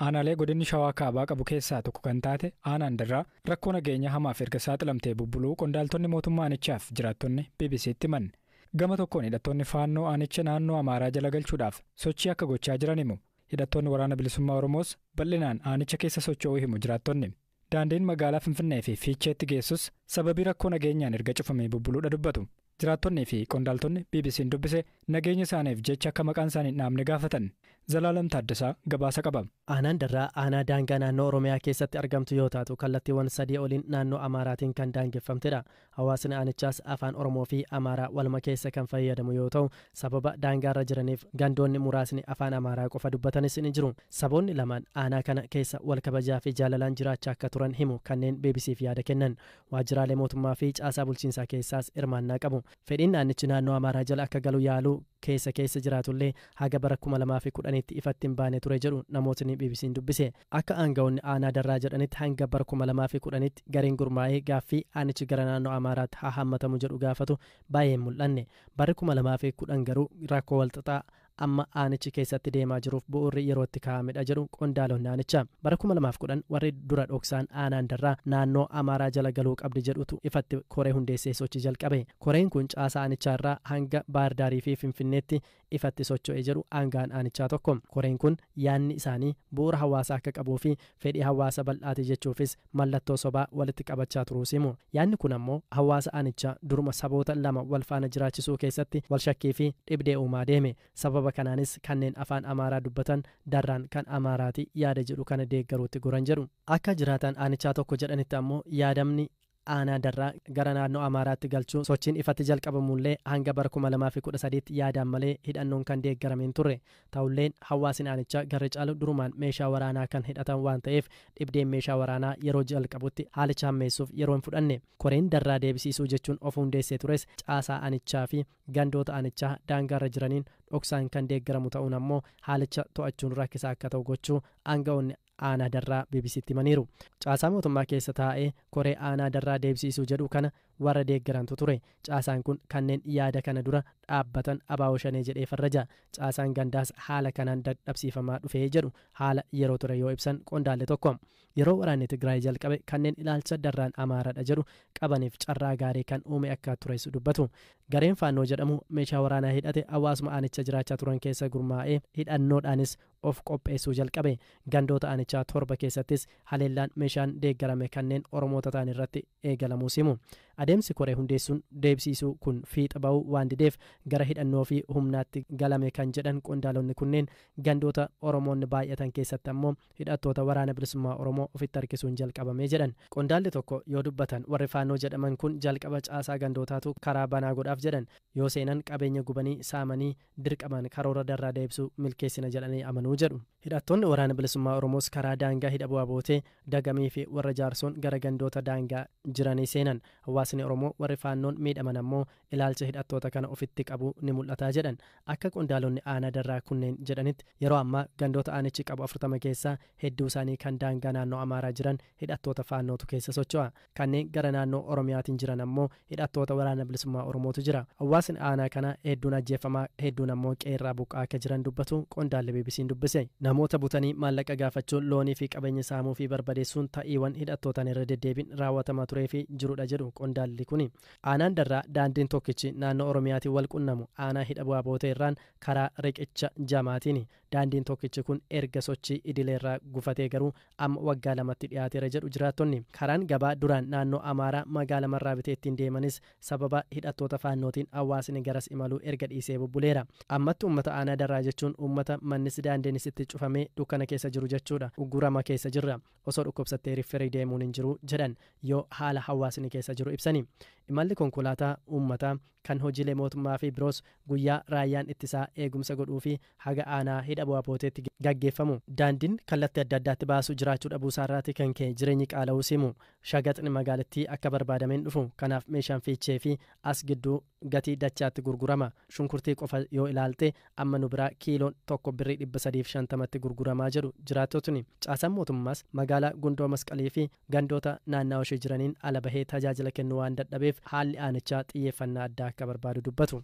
Aanaalee godinni Shawaa Kaabaa qabu keessaa tokko kan taate aanaan Darraa rakkoo nageenya hamaaf erga saaxilamtee bubbuluu qondaaltonni mootummaa aanichaaf jiraattonni BBC'tti himan. Gama tokkoon hidhattoonni Faannoo aanicha naannoo Amaaraa jala galchuudhaaf sochii akka gochaa jiran himu. Hidhattoonni Waraana Bilisummaa Oromoos bal'inaan aanicha keessa socho'uu himu jiraattonni. Daandiin magaalaa Finfinnee fi Fiicheetti geessus sababii rakkoo nageenyaan erga cufamee bubbuluudha dubbatu. Jiraattonnii fi qondaaltonni BBC'n dubbise nageenya isaaniif jecha akka maqaan isaanii hin dhaamne gaafatan. Zalaalam Taaddasaa gabaasa qaba. Aanaan Darraa aanaa daangaa naannoo Oromiyaa keessatti argamtu yoo taatu kallattiiwwan sadii oliin naannoo Amaaraatiin kan daangeffamtedha. Hawaasni aanichaas afaan Oromoo fi Amaaraa waluma keessa kan fayyadamu yoo ta'u sababa daangaarra jiraniif gandoonni muraasni afaan Amaaraa qofa dubbatanis ni jiru. Saboonni lamaan aanaa kana keessa wal kabajaa fi jaalalaan jiraachaa akka turan himu kanneen BBCf yaada kennan. Waajjiraalee mootummaa fi caasaa bulchiinsaa keessaas hirmaannaa qabu. Fedhiin naannichi naannoo Amaaraa jala akka galu yaaluu keessa keessa jiraatullee haga bara 2010tti ifatti hin baane ture jedhu namootni BBC'n dubbise. Akka aangawoonni aanaa Darraa jedhanitti hanga bara 2010tti gareen gurmaa'ee gaaffii aanichi gara naannoo Amaaraatti haa hammatamu jedhu gaafatu baay'ee hin mul'anne. Barri 2010 garuu rakkoo walxaxaa amma aanichi keessatti deemaa jiruuf bu'uurri yerootti kaa'amedha jedhu qondaalonni aanichaa. Bara 2010 warri dura dhoksaan aanaan Darraa naannoo Amaaraa jala galuu qabdi jedhutu ifatti koree hundeessee sochii jalqabe. Koreen kun caasaa aanichaa irraa hanga Baahir fi Finfinneetti ifatti socho'e jedhu aangaan aanichaa tokko. Koreen kun yaanni isaanii bu'uura hawaasaa akka qabuu fi fedhii hawaasa bal'aati jechuufis mallattoo sobaa walitti qabachaa turuus himu. Yaanni kun ammoo hawaasa aanichaa duruma saboota lama wal faana jiraachisuu keessatti wal shakkii fi dhibdee uumaa deeme. Sababa kanaanis kanneen afaan Amaaraa dubbatan Darraan kan Amaaraati yaada jedhu kana deeggaruutti goran jedhu. Akka jiraataan aanichaa tokko jedhanitti ammoo yaadamni aanaa Darraa gara naannoo Amaaraatti galchuu sochiin ifatti jalqabamullee hanga bara 2013tti yaadaan malee hidhannoon kan deeggarame hin turre. Ta'ulleen hawaasni aanichaa garri caalu durumaan meeshaa waraanaa kan hidhatan waan ta'eef dhibdeen meeshaa waraanaa yeroo jalqabutti haalicha hammeessuuf yeroo hin fudhanne. Koreen Darraa deebisiisuu jechuun of hundeessee tures caasaa aanichaa fi gandoota aanichaa daangaarra jiraniin dhoksaan kan deeggaramu ta'uun ammoo haalicha to'achuun rakkisaa akka ta'u gochuu aangawoonni aanaa Darraa BBC'tti himaniiru. Caasaa mootummaa keessa taa'ee koree aanaa Darraa deebisiisuu jedhu kana warra deeggarantu ture. Caasaan kun kanneen yaada kana dura dhaabbatan abaa'oo shanee jedhee farraja. Caasaan gandaas haala kanaan dadhabsiifamaa dhufee jedhu haala yeroo ture yoo ibsan qondaalle tokko. Yeroo waraanni Tigraay jalqabe kanneen ilaalcha Darraan Amaaraadha jedhu qabaniif carraa gaarii kan uume akka tures dubbatu. Gareen Faannoo jedhamu meeshaa waraanaa hidhate hawaasuma aanicha jiraachaa turan keessa gurmaa'ee hidhannoodhaanis of qopheessuu jalqabe. Gandoota aanichaa 7 keessattis haleellaan meeshaan deeggarame kanneen Oromoota ta'an irratti eegalamuu himu. Adeemsi koree hundeessuun deebisiisuu kun fiixa ba'uu waan dideef gara hidhannoo fi humnaatti galame kan jedhan qondaalonni kunneen gandoota Oromoonni baay'atan keessatti ammoo hidhattoota Waraana Bilisummaa Oromoo ofitti harkisuun jalqabame jedhan. Qondaalli tokko yoo dubbatan warri Faannoo jedhaman kun jalqaba caasaa gandootaatu karaa banaa godhaaf jedhan. Yoo seenan qabeenya gubanii saamanii dirqamaan karoora Darraa deebisuu milkeessina jedhanii amanuu jedhu. Hidhattoonni Waraana Bilisummaa Oromoos karaa daangaa hidha bu'aa bootee dagamii fi warra jaarsoon gara gandoota daangaa jiranii seenan. Hawaasni Oromoo warri Faannoon miidhaman ammoo ilaalcha hidhattoota kana ofitti qabu ni mul'ata jedhan. Akka qondaalonni aanaa Darraa kunneen jedhanitti yeroo ammaa gandoota aanichi qabu 40 keessaa hedduu isaanii kan daangaa naannoo Amaaraa jiran hidhattoota Faannootu keessa socho'a. Kanneen gara naannoo Oromiyaatiin jiran ammoo hidhattoota Waraana Bilisummaa Oromootu jira. Hawaasni aanaa kana hedduun ajjeefamaa hedduun ammoo qeerraa buqqaa akka jiran dubbatu qondaalli BBC'n dubbise. Namoota butanii maallaqa gaafachuun loonii fi qabeenya saamuu fi barbadeessuun ta'iiwwan hidhattootaan irra deddeebiin raawwatamaa turee fi jirudha jedhu qondaalli kuni. Aanaan Darraa daandiin tokkichi naannoo Oromiyaatiin wal qunnamu aanaa hidha bu'aa bootee irraan karaa riqicha jamaatiin. Daandiin tokkichi kun erga sochii idileerraa gufatee garuu amma waggaa 2tti dhiyaateera jedhu jiraattonni. Karaan gabaa duraan naannoo Amaaraa magaala Marraa bitee ittiin deemanis sababa hidhattoota Faannootiin hawaasni garas imaluu erga dhiisee bubbuleera. Ammatti uummata aanaa Darraa jechuun uummata mannis daandiinis itti cufamee dukkana keessa jiru jechuudha. Uggurama keessa jirra. Osoo dhukkubsattee rifferii deemuun hin jiru jedhan yoo haala hawaasni keessa jiru ibsani. Imalli konkolaataa uummataa kan hojiilee mootummaa fi biroos guyyaa raayyaan ittisaa eegumsa godhuu fi haga aanaa hidha bu'aa booteetti gaggeeffamu. Daandiin kallattii adda addaatti baasuu jiraachuu dhabuu isaarraati kan ka'e jireenyi qaala'uu simu. Shagaxni magaalattii akka barbaadameen dhufu. Kanaaf meeshaan fiichee fi as gidduu gatii dachaatti gurgurama. Shunkurtii qofa yoo ilaalte amma nu biraa kiiloon 1 birrii 350tti gurguramaa jedhu jiraattotni. Caasaan mootummaas magaalaa Gundoo Masqalii fi gandoota naannawaa ishee jiraniin ala bahee tajaajila kennuu waan dadhabeef haalli aanichaa xiyyeeffannaa addaa akka barbaadu dubbatu.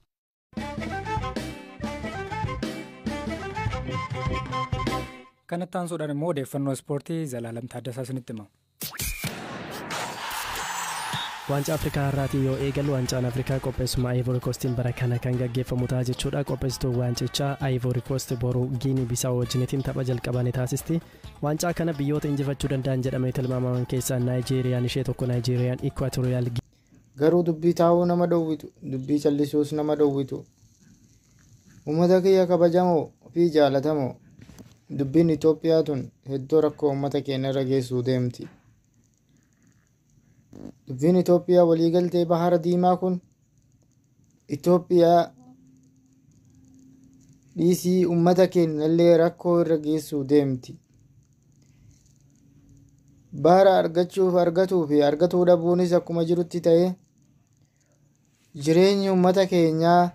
Kanatti aansuudhaan immoo odeeffannoo ispoortii Zalaalam Taaddasaa isinitti hima. Waancaa Afrikaa har'aatiin yoo eegalu, Waancaan Afrikaa qopheessummaa Ivory Coastiin bara kana kan gaggeeffamu ta'a jechuudha. Qopheessituun waancichaa Ivory Coast boru Giinii Bisaawoo wajjinitiin tapha jalqabaa ni taasisti. Waancaa kana biyyoota injifachuu danda'an jedhamee tilmaamaman keessaa Naayijeeriyaan ishee tokko. Naayijeeriyaan Ikwaatooriyaal Garuu dubbii taa'uu nama dhowwitu, dubbii callisuus nama dhowwitu. Uummata kiyya kabajamoo fi jaalatamoo, dubbiin Itoophiyaa tun hedduu rakkoo uummata keenya irra geessuu deemti. Dubbiin Itoophiyaa waliigaltee Bahara Diimaa kun Itoophiyaa dhiisii uummata keenya illee rakkoo irra geessuu deemti. Bahara argachuuf argatuu fi argatuu dhabuunis akkuma jirutti ta'e, jireenyi uummata keenyaa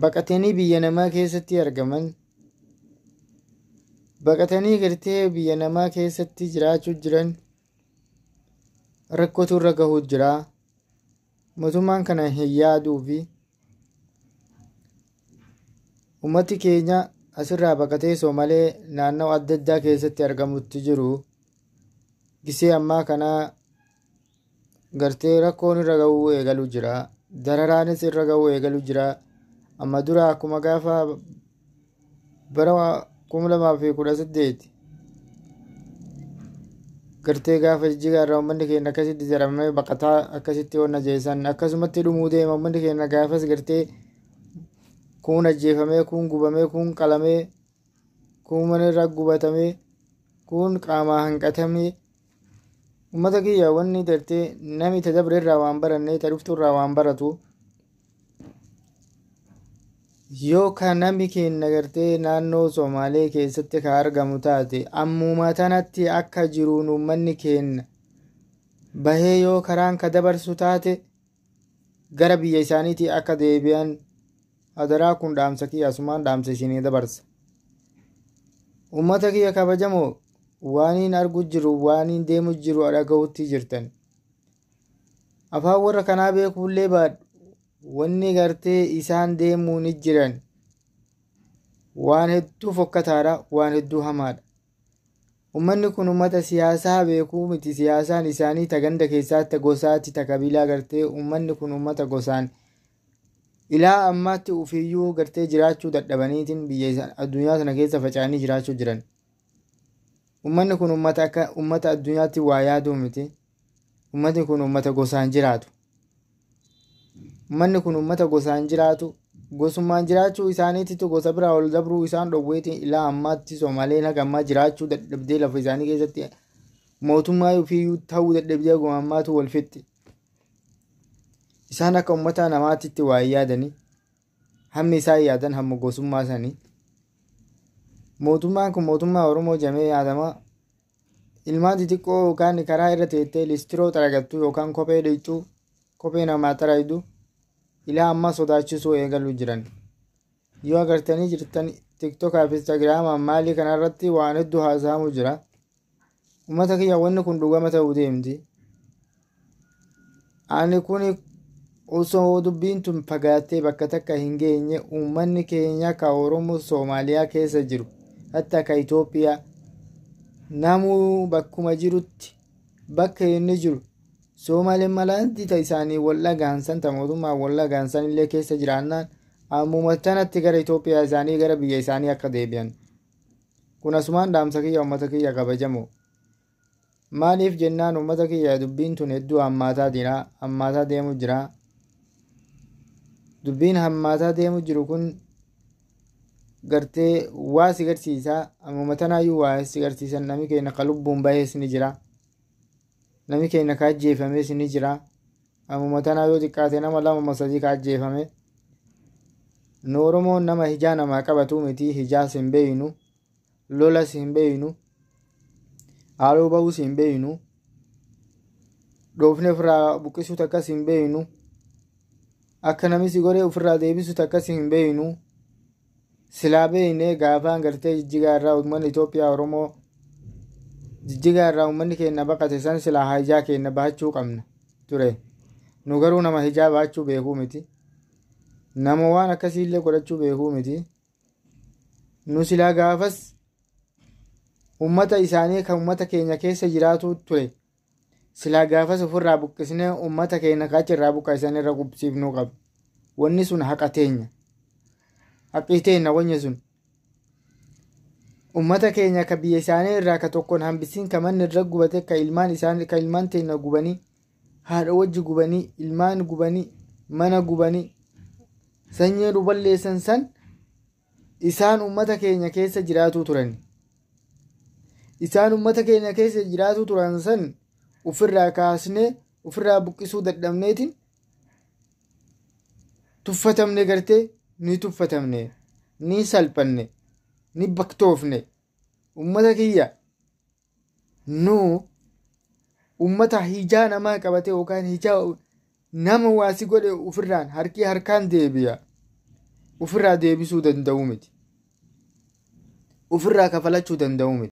baqatanii biyya namaa keessatti argaman, baqatanii gartee biyya namaa keessatti jiraachuu jiran, rakkootu irra gahuu jira. Mootummaan kana hin yaaduu fi uummati keenya asirraa baqatee Soomalee naannoo adda addaa keessatti argamutti jiru. Gisee ammaa kana gartee rakkoon irra gahuu eegalu jira. Dararaanis irra gahuu eegalu jira. Amma dura akkuma gaafa bara 2018 gartee gaafa Jijjigaa irraa uummanni keenya akkasitti jaramee baqataa akkasitti onna jeessan, akkasumatti dhumuu deema uummanni keenya. Gaafas gartee kuun ajjeefamee, kuun gubamee, kuun qalamee, kuun mana irraa gubatamee, kuun qaamaa hanqatamee. Uummata kiyya, wanni gartee nami ta dabre irraa waan barannee, ta dhuftu irraa waan baratu, yoo ka nami keenya gartee naannoo Somaalee keessatti ka argamu taate, ammuma tanatti akka jiruun uummanni keenya bahee yoo karaan ka dabarsu taate, gara biyya isaaniitii akka deebi'an adaraa. Kun dhaamsa kiyya, asumaan dhaamsa isinii dabarsa. Uummata kiyya kabajamoo, waaniin argu jiru, waaniin deemu jiru dhagahutti jirtan. Afaan warra kanaa beekuullee baadhu, wanni gartee isaan deemuu ni jiran waan hedduu fokkataadha, waan hedduu hamaadha. Uummanni kun uummata siyaasaa beekuu miti. Siyaasaan isaanii ta ganda keessaatti, ta gosaatti, ta kabiilaa. Gartee uummanni kun uummata gosaan ilaa ammaatti ufiyyuu gartee jiraachuu dadhabaniitiin biyya addunyaa sana keessa faca'anii jiraachuu jiran. Uummanni kun uummata akka uummata addunyaatti waa yaaduu miti. Uummanni kun uummata gosaan jiraatu. Uummanni kun uummata gosaan jiraatu. Gosummaan jiraachuu isaaniititu gosa biraa ol dabruu isaan dhowweetiin ilaa ammaatti Soomaleen haga ammaa jiraachuu dadhabdee, lafa isaanii keessatti mootummaa ofiiyyuu ta'uu dadhabdee haguma ammaatu wal fixxi. Isaan akka uummata namaatitti waa hin yaadanii. Hammi isaan yaadan hamma gosummaa sanii. Mootummaan kun mootummaa Oromoo jamee yaadama. Ilmaan xixiqqoo yookaan karaa irra teettee listiroo xaragattu yookaan kophee dhiqxu, kophee namaa xaragdu ilaa ammaa sodaachisuu eegaluu jiran. Yoo agartanii jirtan, TikTokaa fi Instagraamaa maalii kanarratti waan hedduu haasa'amu jira. Uummata kiyya, wanni kun dhugama ta'uu deemti. Ani kun osoo dubbiin tun fagaattee bakka takka hin geenye, uummanni keenya ka Oromoo Soomaaliyaa keessa jiru, hatta ka Itoophiyaa, namuu bakkuma jirutti, bakka inni jiru, Soomaaleen malaanti ta isaanii wal dhagaansan, ta mootummaa wal dhagaansan illee keessa jiraannaan, ammuma tanatti gara Itoophiyaa isaanii, gara biyya isaanii akka deebi'an. Kun asumaan dhaamsa kiyya, uummata kiyya kabajamoo. Maaliif jennaan, uummata kiyya, dubbiin tun hedduu hammaataa jira, hammaataa deemu jira. Dubbiin hammaataa deemu jiru kun gartee waa si garsiisa. Ammuma tanaayyuu waa si garsiisan. Namni keenya ka lubbuun bahees ni jira. Namni keenya ka ajjeefames ni jira. Ammuma tanaa yoo xiqqaate nama lama sadii ka ajjeefame. Nu Oromoon nama hijaa namaa qabatu miti. Hijaas hin beeynu, lolas hin beeynu, haaloo bahuus hin beeynu, dhoofne ofirraa buqqisuu takkas hin beeynu, akka namni si godhee ofirraa deebisu takkas hin beeynu. Silaa beeyne, gaafaan gartee Jijjigaa irraa uummanni Itoophiyaa Oromoo Jijjigaa irraa uummanni keenya baqate san, silaa hijaa keenya bahachuu qabna ture. Nu garuu nama hijaa bahachuu beekuu miti. Nama waan akkasiillee godhachuu beekuu miti. Nu silaa gaafas ummata isaanii kan ummata keenya keessa jiraatu ture silaa gaafas ofirraa buqqisnee ummata keenya kaachi irraa buqqa isaan irra qubsiifnuu qabna. Wanni sun haqa teenya. Haqii teenya wanni sun. Ummata keenya ka biyya isaanii irraa ka tokkoon hambisiin ka manni irra gubate, ka ilmaan isaanii, ka ilmaan teenya gubanii, haadha wajji gubanii, ilmaan gubanii, mana gubanii, sanyii nu balleessan san isaan ummata keenya keessa jiraatuu turan. Isaan ummata keenya keessa jiraatuu turan san ofirraa kaasnee ofirraa buqqisuu dadhabneetiin tuffatamne, gartee ni tuffatamne, ni salphanne, ni baktoofne. Ummata kiyya, nu ummata hijaa namaa qabate yookaan hijaa nama waasi godhe ofirraan harki harkaan deebi'a ofirraa deebisuu danda'u miti, ofirraa kafalachuu danda'u miti.